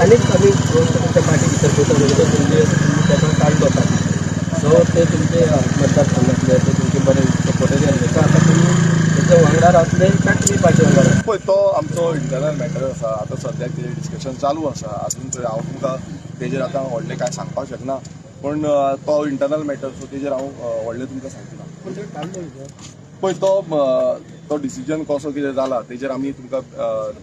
आनीक आमी गोश्ट तुमच्या पार्टी भितर पळयता म्हणजे तुमचे तुमी ताका काडलो पार्टी, सो ते तुमचे मतदारसंघातले, ते तुमचे बरे सपोर्टरी आसले. सो आतां तुमी तेच्या वांगडा रावतले काय तुमी पार्टी वांगडा रावतले? पळय, तो आमचो इंटरनल मॅटर आसा. आतां सद्याक तेजेर डिस्कशन चालू आसा. अजून तरी हांव तुमकां तेजेर आतां व्हडलें कांय सांगपाक शकना, पूण तो इंटरनल मॅटर, सो तेजेर हांव व्हडलें तुमकां सांगना. पूण ते काडलो न्ही. पळय, तो डिसिजन कसो कितें जाला तेजेर आमी तुमकां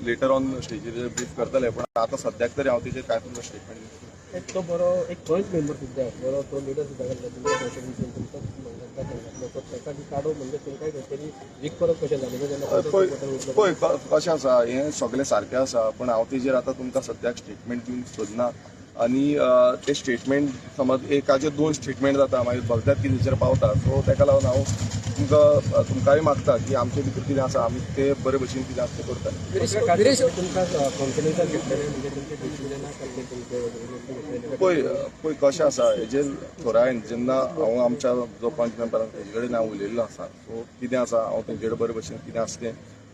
लेटर ऑन स्टेजीर ब्रीफ करतले, पूण आतां सद्याक तरी हांव तेजेर कांय तुमकां स्टेटमेंट दिवंक एक तो बरो एक खंयच मेंबर सुद्दां, बरो तो लिडर सुद्दां घातला तुमच्या तुमच्या मतदारसंघातलो. तो ताका बी काडू म्हणजे तुमकां खंय तरी वीक परत कशें जालें न्हू जेन्ना पळय तो supporter उरलो. पळय, कशें आसा, हें सगळें सारकें आसा, पूण हांव तेजेर आतां तुमकां सद्याक स्टेटमेंट दिवंक सोदना. आनी ते स्टेटमेंट समज एकाचे दोन स्टेटमेंट जाता, मागीर भलत्याच कितेंचेर पावता. सो तेका लागून हांव तुमकांय मागता की आमचे भितर कितें आसा, आमी ते बरे भशेन कितें आसा तें करता. तुमकां कॉन्फिडन्सान घेतलें म्हणजे तुमचे डिसिजनाक कसले तुमचे? पळय पळय, कशें आसा, हेजेर थोड्या जेन्ना हांव आमच्या जो पंच मेंबर आसा तेजे कडेन हांव उलयल्लो आसा. सो कितें आसा, हांव तेंचे कडेन बरे भशेन कितें आसा तें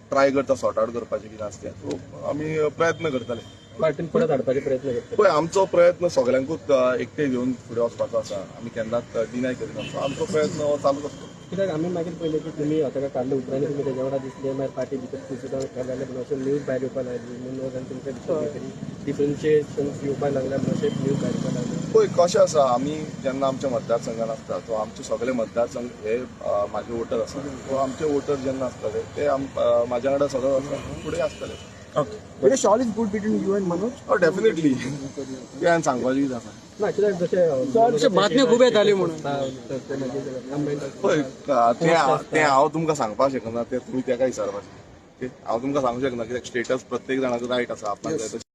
ट्राय करता सॉर्ट आवट करपाचें कितें आसा तें. सो आमी प्रयत्न करतले. पार्टीन परत हाडपाचे प्रयत्न करता? पळय, आमचो प्रयत्न सगळ्यांकूच एकटे घेवन फुडें वचपाचो आसा. आमी केन्नाच डिनाय करिना. सो आमचो प्रयत्न हो चालूच आसतलो. कित्याक आमी मागीर पळयलें की तुमी ताका काडले उपरांत तुमी तेज्या वांगडा दिसले, मागीर पार्टी भितर सुद्दां जालें म्हणून अशें न्यूज भायर येवपाक लागली. म्हणून आनी तुमच्या भितर खंय तरी डिफरन्शिएशन येवपाक लागल्या म्हणून अशें न्यूज भायर येवपाक लागली. पळय, कशें आसा, आमी जेन्ना आमच्या मतदारसंघान आसता, तो आमचे सगळे मतदारसंघ हे म्हाजे वोटर आसा. सो आमचे वोटर जेन्ना आसतले ते म्हाज्या वांगडा सदांच आसता, फुडें आसतले. Viresh, all is good between you and Manoj? Definitely, तुवें सांगपाचें कितें आसा? ना, कित्याक जशें अशे बातम्यो खूब येताल्यो म्हणून. ते मागीर कंबायन पळय, तें हांव तुमकां सांगपाक शकना. तें तुमी तेका विचारपाचें. ओके, हांव तुमकां सांगूंक शकना, कित्याक स्टेटस प्रत्येक जाणाचो रायट आसा आपणाक जाय तशें.